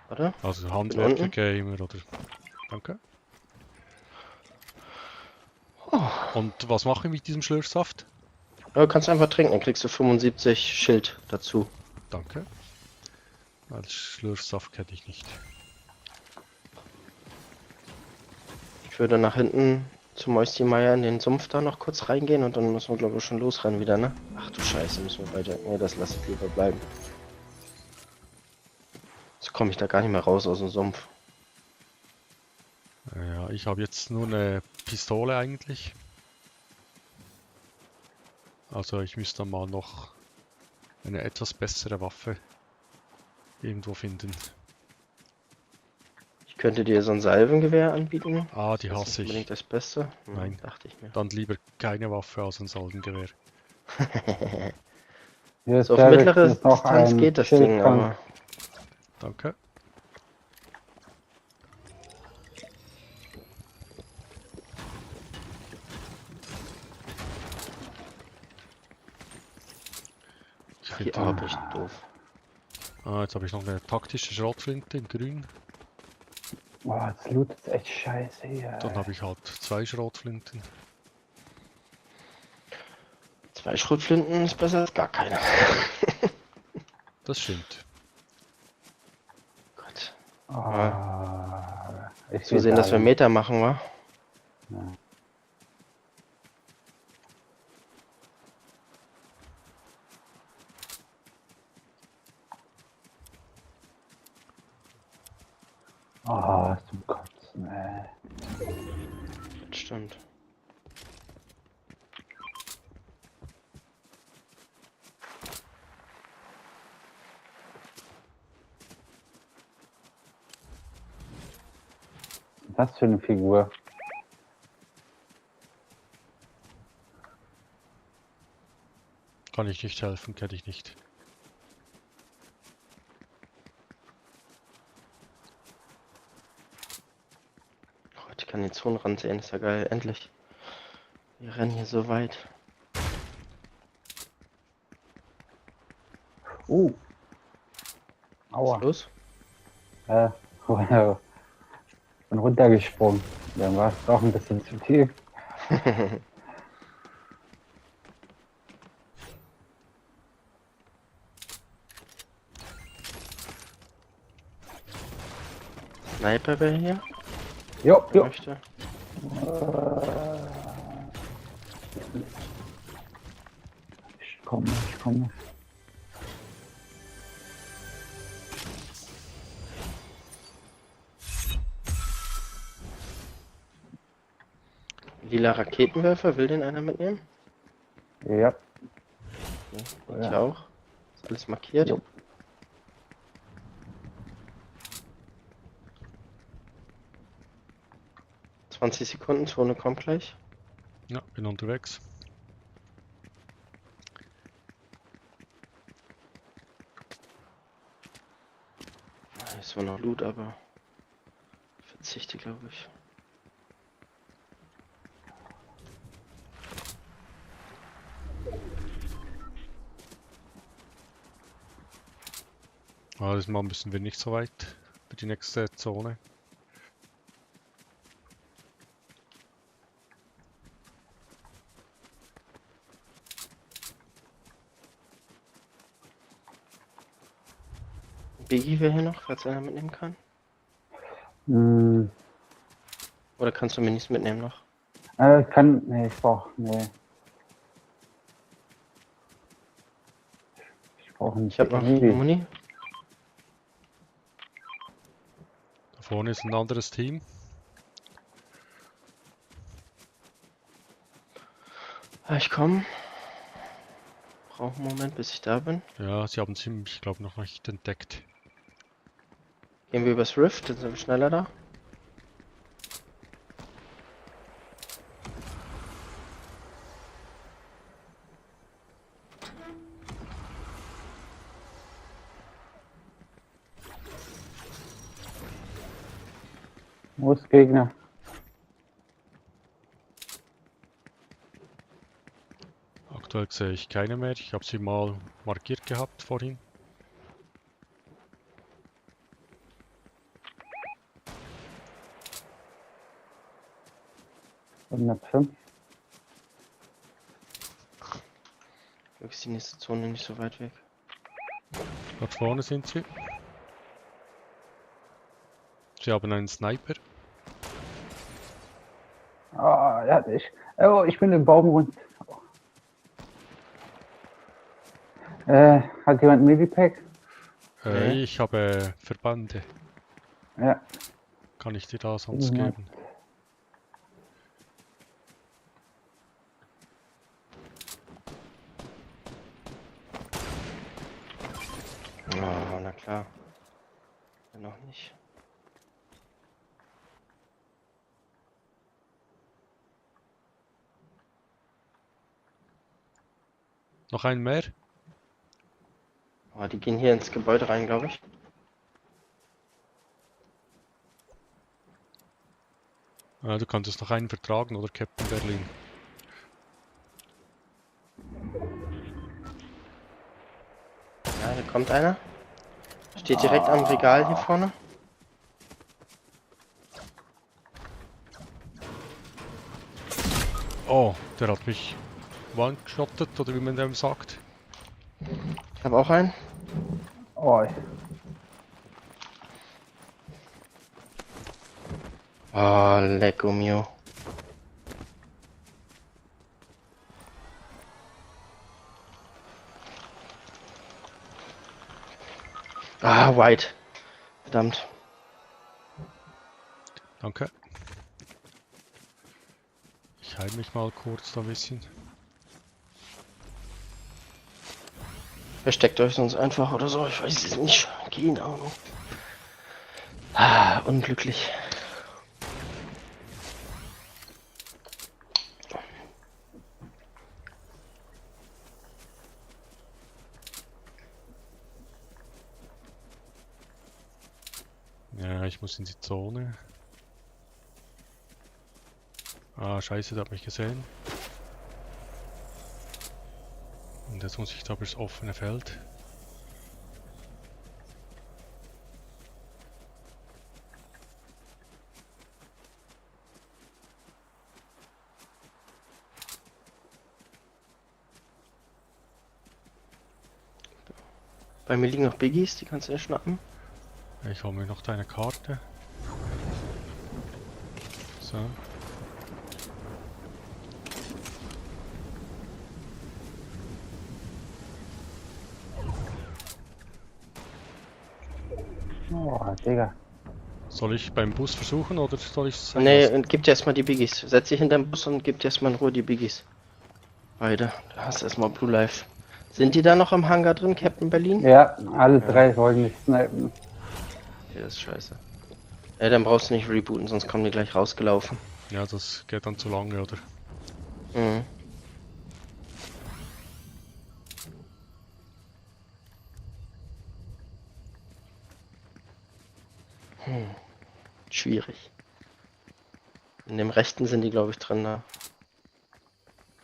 Warte. Also unten. Handwerker-Gamer oder... Danke. Oh. Und was mache ich mit diesem Schlürfsaft? Ja, du kannst einfach trinken, dann kriegst du 75 Schild dazu. Danke. Als Schlürfsaft kenne ich nicht. Ich würde nach hinten zum Mäuschenmeier in den Sumpf da noch kurz reingehen und dann müssen wir glaube ich schon losrennen wieder, ne? Ach du Scheiße, müssen wir weiter. Ne, das lasse ich lieber bleiben. Jetzt komme ich da gar nicht mehr raus aus dem Sumpf. Ja, ich habe jetzt nur eine Pistole eigentlich. Also ich müsste dann mal noch eine etwas bessere Waffe irgendwo finden. Ich könnte dir so ein Salvengewehr anbieten. Ah, die Das ist hasse nicht unbedingt ich. das Beste. Nein. Dachte ich mir. Dann lieber keine Waffe als ein Salvengewehr. Hier ist So auf Cervix, mittlere ist noch Distanz ein geht das Ding, Schildtank. aber Danke. Ich hier finde, bin ich doof. jetzt habe ich noch eine taktische Schrotflinte in grün. Boah, das Loot ist echt scheiße hier. Dann habe ich halt 2 Schrotflinten. 2 Schrotflinten ist besser als gar keine. Das stimmt. Gott. Ah, ich Zu sehen, dass wir Meter machen, wa? Ah, zum Kotzen, ey. Das stimmt. Was für eine Figur? Kann ich nicht helfen, kenne ich nicht. Oh, ich kann den Zonenrand sehen, ist ja geil, endlich. Wir rennen hier so weit. Aua. Los? Wow. Bin runtergesprungen. Dann war es doch ein bisschen zu tief. Sniper wäre hier. Jo, Wer jo. möchte. Ich komme, ich komme. Lila Raketenwerfer, will den einer mitnehmen? Ja. Ich auch. Ist alles markiert. Jo. ...20 Sekunden, Zone kommt gleich. Ja, bin unterwegs. Hier ist zwar noch Loot, aber... verzichte, glaube ich. Das Mal müssen wir nicht so weit für die nächste Zone. Biggie wäre hier noch, falls einer mitnehmen kann. Hm, Oder kannst du Minis mitnehmen noch? ich kann. Nee, ich brauch. Nee. Ich brauche nicht. Ich habe noch Muni. Da vorne ist ein anderes Team. Ich komme. Brauche einen Moment, bis ich da bin. Ja, sie haben sie mich, glaube noch nicht entdeckt. Gehen wir übers Rift, dann sind wir schneller da. Wo ist Gegner? Aktuell sehe ich keine mehr. Ich habe sie mal markiert gehabt vorhin. .105. Glück ist die nächste Zone nicht so weit weg. Dort vorne sind sie. Sie haben einen Sniper. Ah, ja, ich bin im Baum rund. Hat jemand ein Medipack? Nee. Ich habe Verbände. Ja. Kann ich dir da sonst Ja. geben? Oh, na klar. Ja, noch nicht. Noch einen mehr? Oh, die gehen hier ins Gebäude rein, glaube ich. Du kannst es noch einen vertragen, oder Captain Berlin? Ja, da kommt einer. Steht direkt am Regal hier vorne. Oh, der hat mich one-shottet, oder wie man dem sagt. Ich habe auch einen. Oh, Oh, lecco mio. Ah, White. Verdammt. Danke. Ich heile mich mal kurz da ein bisschen. Versteckt euch sonst einfach oder so. Ich weiß es nicht. Keine Ahnung. Ah, unglücklich. Ja, ich muss in die Zone. Ah, scheiße, der hat mich gesehen. Und jetzt muss ich da übers offene Feld. Bei mir liegen noch Biggies, die kannst du dir schnappen. Ich hole mir noch deine Karte. So. oh, Digga. Soll ich beim Bus versuchen oder soll ich es sein Nee, lassen? und gib dir erstmal die Biggies. Setz dich hinterm Bus und gib dir erstmal in Ruhe die Biggies. Beide. Da hast du erstmal Blue Life. Sind die da noch im Hangar drin, Captain Berlin? Ja, alle drei wollen mich snipen. Okay, das ist scheiße. Ja, dann brauchst du nicht rebooten, sonst kommen die gleich rausgelaufen. Ja, das geht dann zu lange, oder? Mhm. Schwierig. In dem rechten sind die, glaube ich, drin da.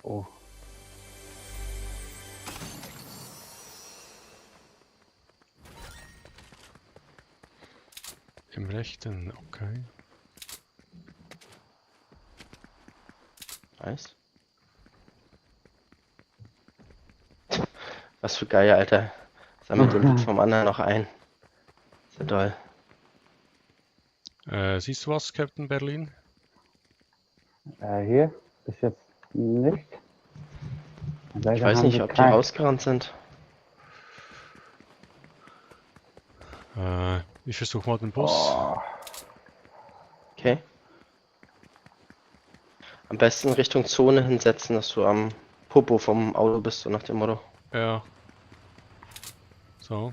Oh. Im rechten, okay. Nice. Was für geil, Alter. Sammelt den Loot vom anderen noch ein. Sehr doll. Siehst du was, Captain Berlin? Hier bis jetzt nicht. Leider Ich weiß haben nicht, sie ob die kein- rausgerannt sind. Ich versuche mal den Bus. Oh, Okay. Am besten Richtung Zone hinsetzen, dass du am Popo vom Auto bist, so nach dem Motto. Ja. So.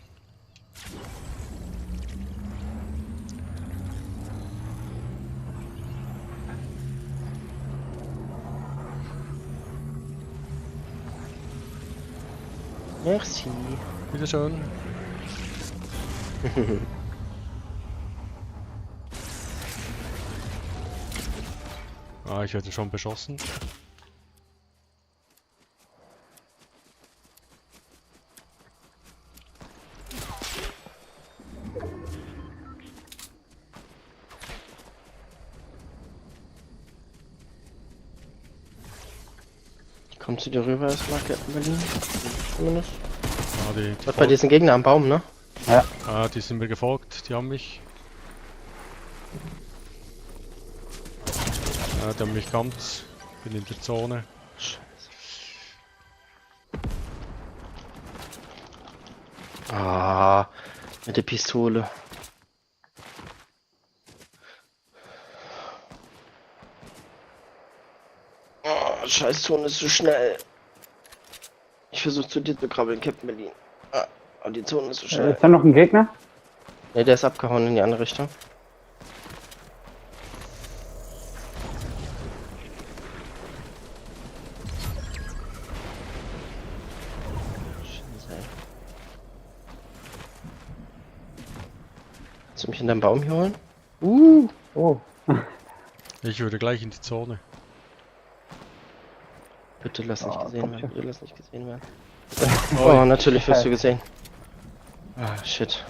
Merci. Wiedersehen. Ah, ich werde schon beschossen. Kommt zu dir rüber erstmal, Captain Berlin? Zumindest. Ah, die, Was bei diesen Gegner am Baum, ne? die sind mir gefolgt, die haben mich. Die haben mich ganz. Bin in der Zone. Scheiße. Ah, mit der Pistole. Oh, scheiß Zone ist so schnell. Ich versuche zu dir zu krabbeln, Captain Berlin. Ah, aber die Zone ist so schnell. Ist da noch ein Gegner? Ne, der ist abgehauen in die andere Richtung. Scheiße. Kannst du mich in deinen Baum hier holen? Oh. Ich würde gleich in die Zone. Bitte lass nicht Oh, gesehen komm werden. schon. Bitte lass nicht gesehen werden. Oh, natürlich wirst du gesehen. Ah, shit.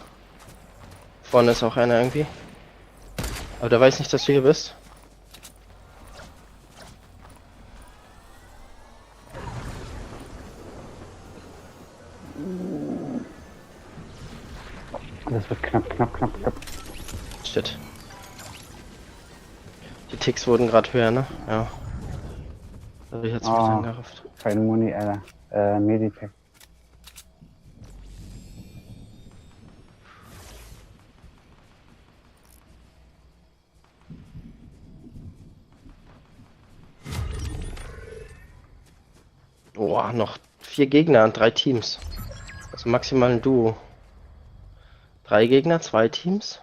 Vorne ist auch einer irgendwie. Aber der weiß nicht, dass du hier bist. Das wird knapp. Shit. Die Ticks wurden gerade höher, ne? Ja. Da habe ich jetzt wieder Ah. angerafft. Keine Muni, Medipack. Oh, noch 4 Gegner und 3 Teams. Also maximal ein Duo. 3 Gegner, 2 Teams.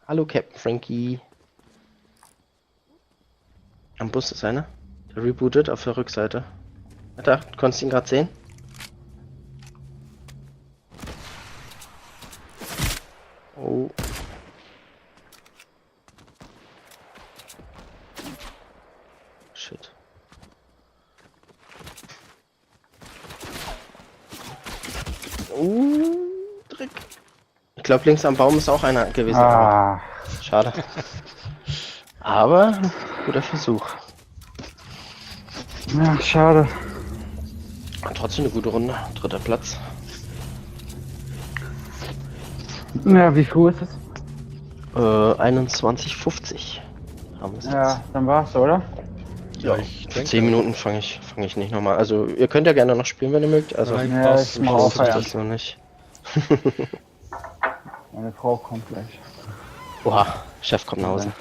Hallo Captain Frankie. Am Bus ist einer. Der rebootet auf der Rückseite. Da, du konntest ihn gerade sehen. Oh. Shit. Dreck. Ich glaube, links am Baum ist auch einer gewesen. Ah. Schade. Aber guter Versuch. Ja, schade. Trotzdem eine gute Runde. 3. Platz. Ja, wie früh ist es? 21:50 haben wir es Ja, dann war's, oder? Ja, ich für denke, 10 Minuten fange ich nicht nochmal. Also ihr könnt ja gerne noch spielen, wenn ihr mögt. Also Nein, Ja, das ich mach so auch ist das Feierabend. noch nicht. Meine Frau kommt gleich. Oha, Chef kommt nach Hause.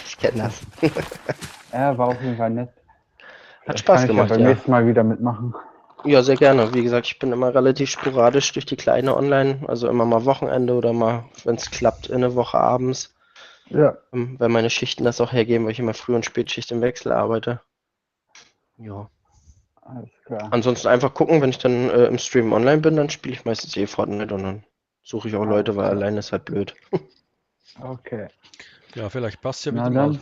Ich kenne das. Ja, war auf jeden Fall nett. Hat Spaß Kann ich gemacht, ja beim ja. nächsten Mal wieder mitmachen. Ja, sehr gerne. Wie gesagt, ich bin immer relativ sporadisch durch die Kleine online. Also immer mal Wochenende oder mal, wenn es klappt, in eine Woche abends. Ja. Weil meine Schichten das auch hergeben, weil ich immer Früh- und Spätschicht im Wechsel arbeite. Ja. Alles klar. Ansonsten einfach gucken, wenn ich dann im Stream online bin, dann spiele ich meistens Fortnite und dann suche ich auch Leute, weil alleine ist halt blöd. Okay. ja, vielleicht passt ja Na wieder mal. dann.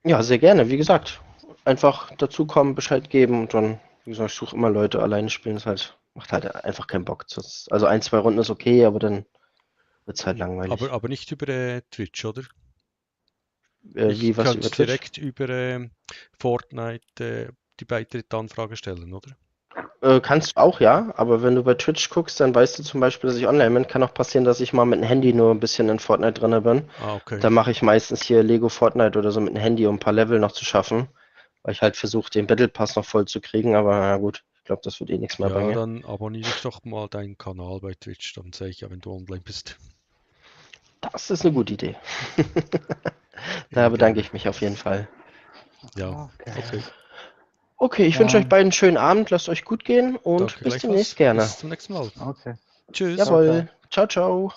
Ja, sehr gerne. Wie gesagt, einfach dazukommen, Bescheid geben und dann, wie gesagt, ich suche immer Leute. Alleine spielen ist halt, macht halt einfach keinen Bock. Also 1, 2 Runden ist okay, aber dann wird es halt langweilig. Aber nicht über Wie Twitch, oder? was Ich über kann Twitch? direkt über Fortnite die Beitrittanfrage stellen, oder? Kannst du auch, ja, aber wenn du bei Twitch guckst, dann weißt du zum Beispiel, dass ich online bin. Kann auch passieren, dass ich mal mit dem Handy nur ein bisschen in Fortnite drin bin. Ah, okay. Dann mache ich meistens hier Lego Fortnite oder so mit dem Handy, um ein paar Level noch zu schaffen. Weil ich halt versuche, den Battle Pass noch voll zu kriegen, aber na gut, ich glaube, das wird eh nichts mehr Ja, bringen. dann abonniere ich doch mal deinen Kanal bei Twitch, dann sehe ich ja, wenn du online bist. Das ist eine gute Idee. Da Immer bedanke gerne. ich mich auf jeden Fall. Ja, okay. Okay, ich Ja. wünsche euch beiden einen schönen Abend, lasst euch gut gehen und Danke bis gleichfalls. demnächst gerne. Bis zum nächsten Mal. Okay. Tschüss. Jawohl. Ciao, ciao.